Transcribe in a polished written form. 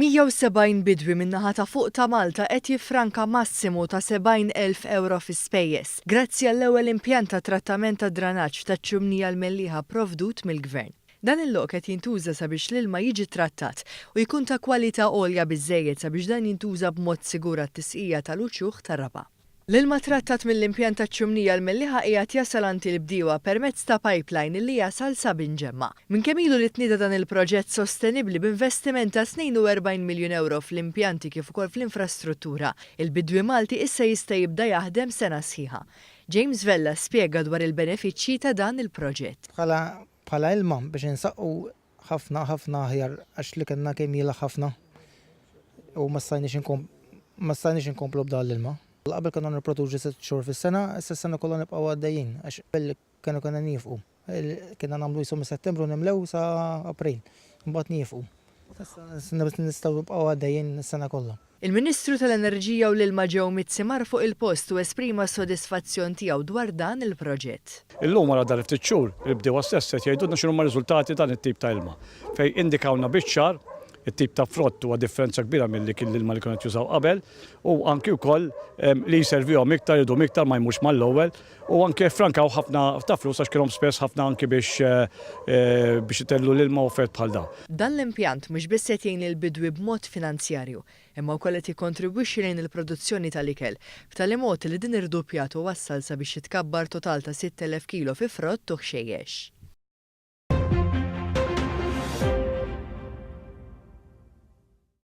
170 bidwi min-naħa ta' fuq ta' Malta qed jiffranka massimu ta' 70,000 ewro fi spejjeż, grazzi għall-ewwel impjant ta' trattament tad-dranaġġ taċ-Ċumnija l-Mellieħa pprovdut mill-Gvern. Dan il-lok qed jintuża sabiex l-ilma jiġi trattat u jkun ta' kwalità għolja biżżejjed sabiex dan jintuża b'mod sigur għat-tisqija tal-uċuħ tar-raba'. L-ilma trattat mill-impjant taċ-Ċumnija l-Mellieħa qiegħed jasal għand il-bdiewa permezz ta' pipeline li jasal sa Binġemma. Minn kemm ilu li tnieda dan il-proġett sostenibbli b'investiment ta' 42 miljun ewro fl-impjanti kif ukoll fl-infrastruttura, il-bidwi Malti issa jista' jibda jaħdem sena sħiħa. James Vella spjega dwar il-benefiċċji ta' dan il-proġett. Bħala bħala ilma biex insaqqu Ħafna ħafna aħjar għax li kellna kien jielaħ ħafna u ma stajniex ma stajniex inkomplu b'dan l-ilma. Qabel konna nipproduċu sitt xhur fis-sena, issa s-sena kollha nibqgħu għaddejjin għax qabel kienu konna niefqu. Kienna nagħmlu qisu minn Settembru nimlew sa April, imbagħad niefqu. Issa nistgħu nibqgħu għaddejjin is-sena kollha. Il-Ministru tal-Enerġija u l-Ilma Joe Mizzi mar fuq il-post u esprima s-sodisfazzjon tiegħu dwar dan il-proġett. Illum wara dan il-ftit xhur, il-bdiewa stess qed jgħidulna x'inhuma r-riżultati ta' dan it-tip ta' ilma, fejn indikawna biċ-ċar it-tip ta' frott huwa differenza kbira milli kien l-ilma li kienu qed jużaw qabel u anki wkoll li jservihom iktar, idum iktar ma jmurx mal-ewwel u anke ffrankaw ħafna ta' flus għax kellhom spejjeż ħafna anki biex biex itellu l-ilma u affarijiet bħal dawn. Dan l-impjant mhux biss qed jgħin lill-bidwi b'mod finanzjarju, imma wkoll qed jikkontribwixxi lejn il-produzzjoni tal-ikel, b'tali mod li din irduppjat u wassal sabiex jitkabbar total ta' 6,000 kilo fi frott u ħxejjex.